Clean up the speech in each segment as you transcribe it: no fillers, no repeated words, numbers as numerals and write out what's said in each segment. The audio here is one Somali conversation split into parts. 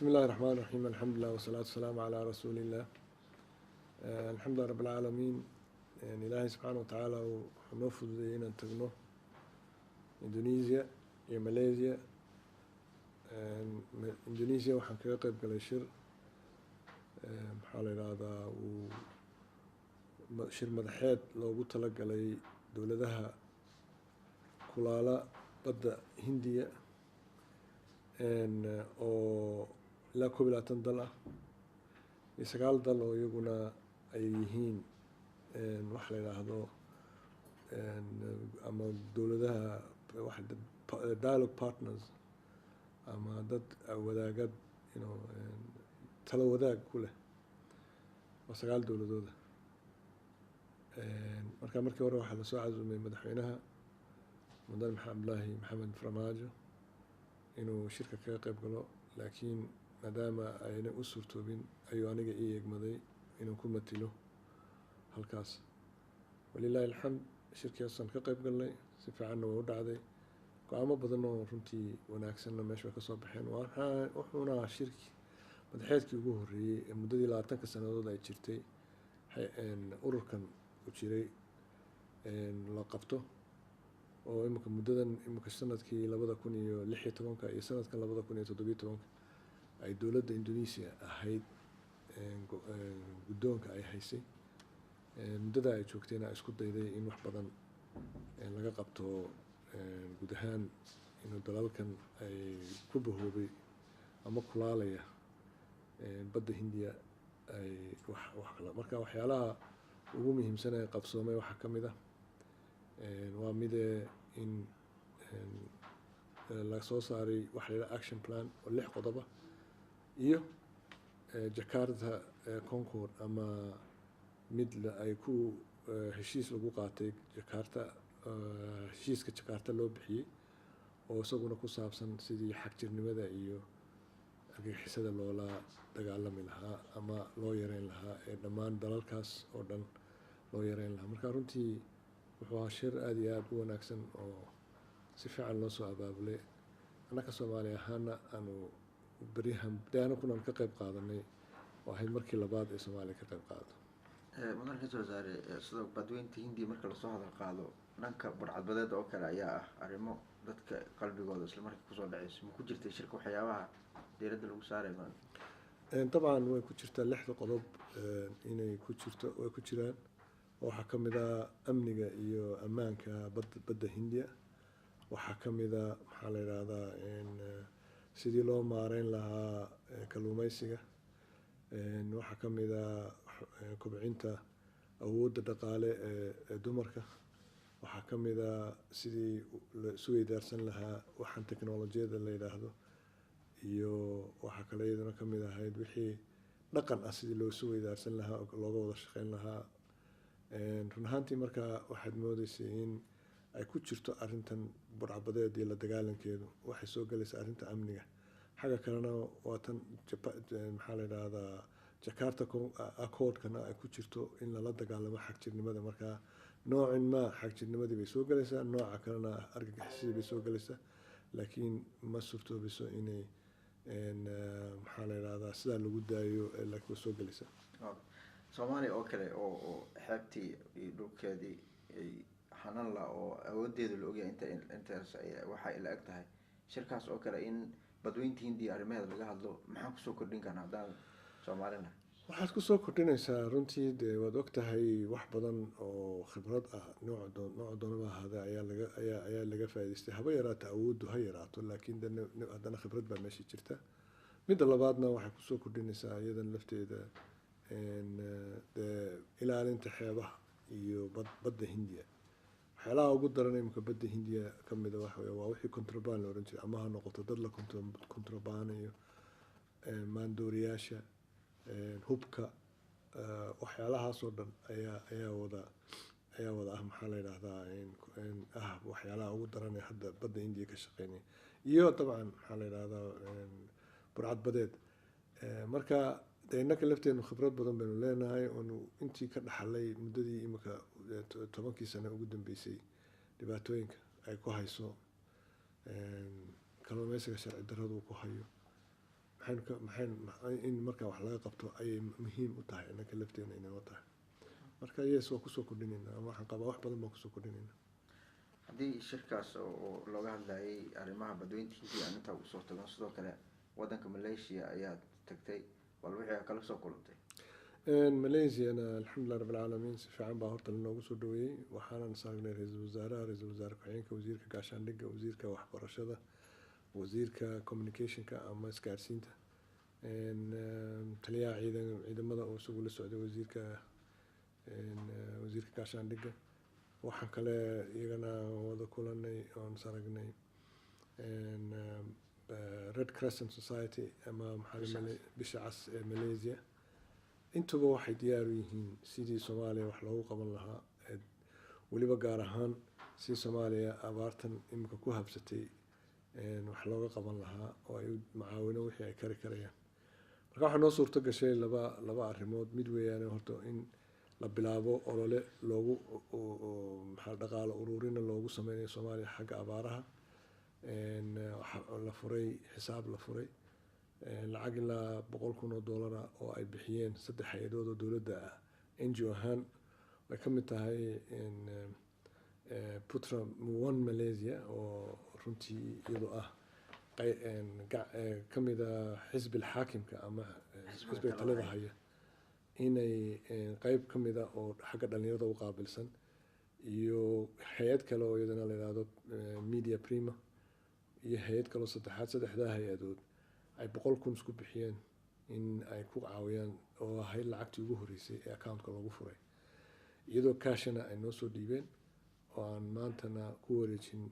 بسم الله الرحمن الرحيم، الحمد لله والصلاة والسلام على رسول الله. الحمد لله رب العالمين. Ilaahay subxaana watacaala wuxuu noo fududeeyey inaan tagno Indonesia iyo Malaysia. Indonesia waxaan kaga qeyb galay shir, maxaa la yidhaahdaa, uu shir madaxeed loogu talagalay dowladaha kulaala badda Hindiya oo ilaa 21 dal ah iyo 9 dal oo iyaguna ay yihiin waxa la yidhaahdo ama dowladaha dialogue partners ama dad wadaagad talo wadaag ku leh, waa 9 dowladooda. Marka markii hore waxaa lasoo casumay madaxweynaha, mudane Maxamed Cabdulaahi Maxamed Farmaajo, inuu shirka kaga qeyb galo, laakiin maadaama ayna u suurtoobin ayuu aniga ii egmaday inuu ku matilo halkaas. Walilaahi alxamd, shirkaasaan ka qeyb galnay, si fiicanna way u dhacday. Go'aamo badan oo runtii wanaagsanna meesha way kasoo baxeen. Wuxuuna shirki madaxeedkii ugu horreeyey ee muddadii 20-ka sanadood ay jirtay ururkan u jiray la qabto, oo imika muddadan imika sanadkii 2016-ka iyo sanadkan 2017-ka ay dowladda Indonesia ahayd guddoonka ay haysay. Muddada ay joogtayna ay isku dayday in wax badan laga qabto guud ahaan inuu dalalkan ay ku bahoobay ama kulaalaya badda Hindiya ay wax kala. Marka waxyaalaha ugu muhiimsan ee qabsoomay waxaa ka mid ah, waa midee, in la soo saaray waxa la yidhaha action plan oo lix qodoba iyo Jakarta Concord ama mid ay ku heshiis lagu qaatay Jakarta, heshiiska Jakarta loo bixiyey, oo isaguna ku saabsan sidii xagjirnimada iyo argagixisada loola dagaalami lahaa ama loo yareyn lahaa ee dhammaan dalalkaas oo dhan loo yareyn lahaa. Marka runtii wuxuu ahaa shir aada iyo aada u wanaagsan oo si fiican loo soo abaabulay. Annaka Soomaali ahaana aanu beryahan dee anaguna ka qeyb qaadanay, oo ahayd markii labaad ee Soomaaliya ka qeyb qaadato. Mudan ra-iisul wasaare, sidoo badweynta Hindiya marka lasoo hadal qaado, dhanka burcadbadeeda oo kale ayaa ah arrimo dadka qalbigooda isla markii kusoo dhaceyso. Ma ku jirtay shirka waxyaabaha diiradda lagu saaray ma? Dabcan way ku jirtaa. Lixda qodob inay ku jirto way ku jiraan. Waxaa ka mid ah amniga iyo ammaanka badda Hindiya. Waxaa ka mid a, maxaa la yidhaahdaa, sidii loo maareyn lahaa kalluumeysiga. Waxaa ka mid a kobcinta awoodda dhaqaale ee dumarka. Waxaa ka mid a sidii la isu weydaarsan lahaa waxaan teknolojiyadda la yidhaahdo, iyo waxaa kale iyaduna ka mid ahayd wixii dhaqan ah sidii loo isu weydaarsan lahaa oo looga wada shaqeyn lahaa. Run ahaantii marka waxaad moodeysay in ay ku jirto arrintan burcadbadeed iyo la dagaalankeedu waxay soo galaysaa arrinta amniga. Xagga kalena waa tan maxaa la yidhaahdaa, Jakarta Accordkana ay ku jirto in lala dagaalamo xagjirnimada. Marka noocin ma xagjirnimadii bay soo galaysaa, nooca kalena argagixisadii bay soo galaysaa, laakiin ma suurtoobayso inay maxaa la yidhahdaa, sidaa lagu daayo, laakiin way soo galaysaa. Soomaaliya oo kale oo xeebtii iyo dhulkeedii ay xanan la oo awoodeedu la ogyahay inta intaas waxay la eg tahay, shirkaas oo kale in badweynta Hindiya arrimaheeda laga hadlo, maxaan kusoo kordhin karnaa haddaan Soomaalina? Waxaad kusoo kordhinaysaa runtii dee waad ogtahay, wax badan oo khibrad ah nooca doonaba ahaada ayaa laga faa'idaystay. Haba yaraato awooddu, ha yaraato, laakiin de haddana khibrad baa meesha jirta. Midda labaadna waxay kusoo kordhinaysaa iyadan lafteeda dee ilaalinta xeebaha iyo badda Hindiya. Waxyaalaha ugu daran imika badda Hindiya kamida waxa weeye waa wixii contraband la oran jiray, ama ha noqoto dad la contrabaanayo, maandooriyaasha, hubka, waxyaalahaasoo dhan ayaa wada ah, maxaa la yidhahdaa, ah waxyaalaha ugu daran ee hadda badda Hindiya ka shaqeynaya, iyo dabcan, maxaa la yidhahdaa, burcad badeed. Marka dee innaka lafteenu khibrad badan baynu leenahay oonu intii ka dhaxalay muddadii imika 10-kii sano ugu dambeysay dhibaatooyinka ay ku hayso kalluumeysiga sharci darradu ku hayo. Maxaynu ka maxaynu in markaa wax laga qabto ayay muhiim u tahay innaka lafteena inoo tahay. Marka yes, waa kusoo kordhinaynaa ama waxaan qabaa wax badan baan kusoo kordhinaynaa. Haddii shirkaas oo looga hadlayay arrimaha badweynta Hindiya aan intaa usoo tago, sidoo kale wadanka Malaysia ayaad tagtay, bal wixii aad kala soo kulantay? Malaysiana, alxamdulilah rabbil caalamiin, si fiican baa horta lanoogu soo dhaweeyey. Waxaanan saagnay ra-iisul wasaaraha, ra-iisul wasaare ku-xigeenka, wasiirka gaashaandhigga, wasiirka waxbarashada, wasiirka communicationka ama isgaarsiinta, taliyaha ciidamada oo isagu la socday wasiirka gaashaandhigga. Waxaan kale iyagana wada kulanay oon saragnay Red Crescent Society ama maxaa Bisha Cas ee Malaysia. Intuba waxay diyaar u yihiin sidii Soomaaliya wax loogu qaban lahaa, weliba gaar ahaan si Soomaaliya abaartan imika ku habsatay wax looga qaban lahaa oo ay macaawino wixii ay kari karayaan. Marka waxaa noo suurto gashay laba arrimood. Mid weeyaane, horta in la bilaabo olole loogu maxaa dhaqaalo ururina loogu sameynayo Soomaaliya xagga abaaraha. La furay xisaab, la furay lacag ilaa $100,000 oo ay bixiyeen saddex hay-adood oo dowladda ah, NGO ahaan ay ka mid tahay Putra One Malaysia, oo runtii iyadu ah ka mid a xisbil xaakimka ama xisbiga talada haya, inay qeyb ka mid a oo xagga dhalinyarada u qaabilsan, iyo hay-ad kale oo iyadana la yidhaahdo Media Prima, iyo hay-ad kaloo saddexaad. Saddexdaa hay-adood ay 100,000 isku bixiyeen in ay ku caawiyaan, oo ahayd lacagtii ugu horreysay ee accountka loogu furay, iyadoo cashana ay noo soo dhiibeen oo aan maantana ku wareejin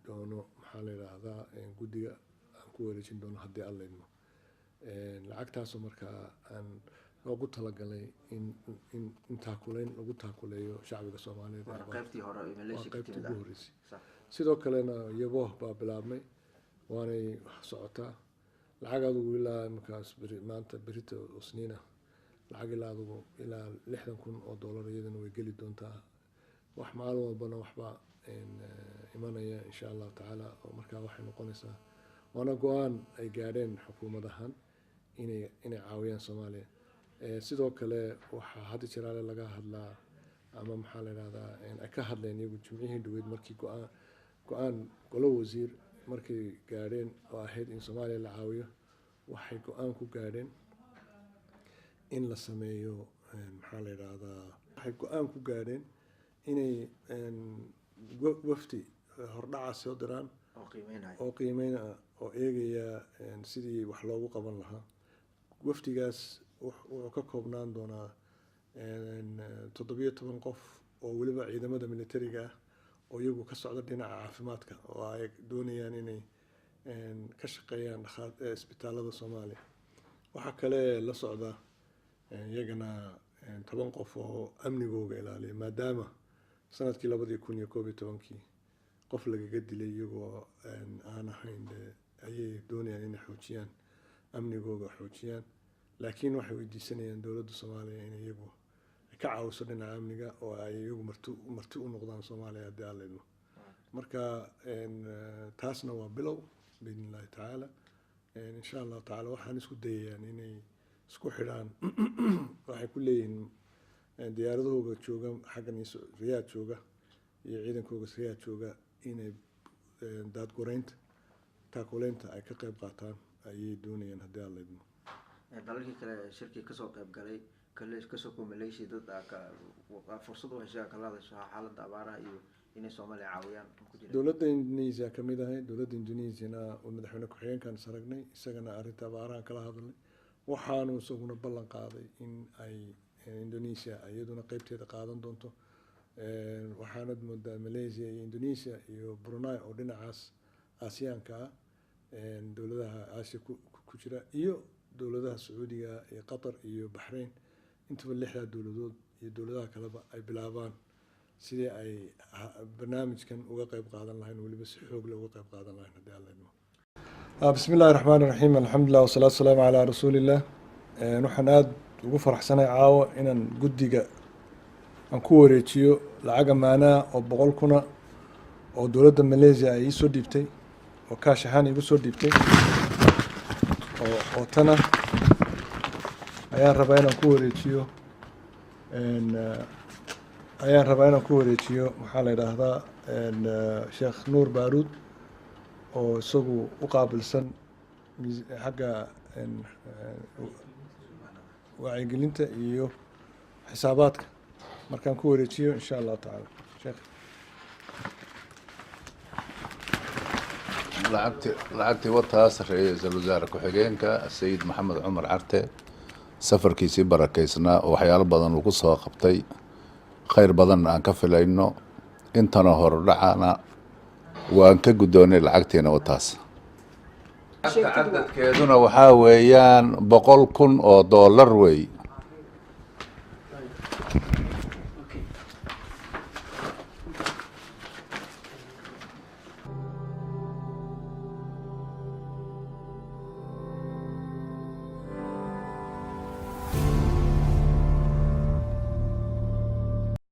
doono, maxaa la yidhaahdaa, guddiga aan ku wareejin doono haddii Alla idmo. Lacagtaasoo markaa aan loogu talagalay in taakuleyn lagu taakuleeyo shacbiga Soomaaliyeed. Qaybtii hore ee Waa Malaysia ka qaybtii timid ugu ah. horreysay. Sax. Sidoo kalena yabooh baa bilaabmay, waanay socotaa. Lacag adugu ilaa markaas beri, maanta berita Isniina, lacag ilaa adugu ilaa $60,000 iyadana way geli doontaa. Wax maalin walbana waxbaa imanaya, insha Allahu tacaala, oo markaa waxay noqonaysaa, waana go-aan ay gaadheen xukuumad ahaan inay caawiyaan Soomaaliya. Sidoo kale waxaa hadda jiraale laga hadlaa ama maxaa la yidhahdaa, ay ka hadleen iyagu jimcihii dhaweyd markii go-aan golo wasiir markay gaadheen oo ahayd in Soomaaliya la caawiyo, waxay go-aan ku gaadheen in la sameeyo, maxaa la yidhaahdaa, waxay go-aan ku gaadheen inay wafdi hordhaca soo diraan oo qiimeynaya oo qiimeyn ah oo eegaya sidii wax loogu qaban lahaa. Wafdigaas wuxuu ka koobnaan doonaa 17 qof oo weliba ciidamada militariga ah oo iyagu ka socda dhinaca caafimaadka, oo ay doonayaan inay ka shaqeeyaan isbitaalada Soomaaliya. Waxaa kale la socda iyagana 10 qof oo amnigooga ilaaliya, maadaama sanadkii 2011-kii qof lagaga dilay iyagoo aan ahayn dee, ayay doonayaan inay xoojiyaan amnigooga xoojiyaan. Laakiin waxay weydiisanayaan dowladda Soomaaliya in iyagu ka caawiso dhinaca amniga oo ay iyagu marti u noqdaan Soomaaliya haddii Alla idmo. Marka taasna waa bilow biidni Illahi tacaala. Insha Allahu tacaala waxaan isku dayayaan inay isku xidhaan. Waxay ku leeyihiin diyaaradahooga jooga xaggan iyo Riyaad jooga iyo ciidankooga Riyaad jooga inay daadgureynta, taakuleynta ay ka qayb qaataan ayay doonayaan haddii Alla idmo. Dalalkii kale ee shirkii kasoo qayb galay kale kasoo kuwa Malaysia, dad aa ka aa fursad u heshay aa kala hadasho xaaladda abaaraha iyo inay Soomaaliya caawiyaan ma ku jiraan? Dowladda Indonesia ka mid ahay. Dowladda Indonesiana oo madaxweyne ku-xigeenkan is aragnay, isagana arrinta abaarahan kala hadalnay. Waxaanu isaguna ballan qaaday in ay Indonesia iyaduna qeybteeda qaadan doonto. Waxaanad moodaa Malaysia iyo Indonesia iyo Brunei oo dhinacaas Aasiyaanka ah, dowladaha Aasiya ku jira, iyo dowladaha Sacuudiga iyo Qatar iyo Baxrain, intaba lixdaa dowladood iyo dowladaha kaleba ay bilaabaan sidii ay barnaamijkan uga qayb qaadan lahayn, weliba si xoog leh uga qayb qaadan lahayn haddii Alla idmo. Bismi Illahi raxmaani raxiim, alxamdulilah wasalaatu wasalaamu calaa rasuulillah. Waxaan aada ugu faraxsanahay caawa inaan guddiga aan ku wareejiyo lacag amaanaa oo 100,000 oo dowladda Malaysia ay iisoo dhiibtay oo kaash ahaan iigu soo dhiibtay. oo tana ayaan rabaa inaan ku wareejiyo, ayaan rabaa inaan ku wareejiyo, maxaa la yidhaahdaa, Sheekh Nuur Baaruud oo isagu u qaabilsan xagga wacyigelinta iyo xisaabaadka. Markaan ku wareejiyo, insha Allahu tacaala, sheekh. Lacagtii wataa. Sarreeyay ra-iisul wasaare ku-xigeenka Sayid Maxamed Cumar Carte safarkiisii barakaysnaa oo waxyaalo badan uu ku soo qabtay, khayr badanna aan ka filayno, intana horudhacana waan ka guddoonnay. Lacagtiina wataas. Lacagta cadadkeeduna waxaa weeyaan 100,000 oo dollar wey.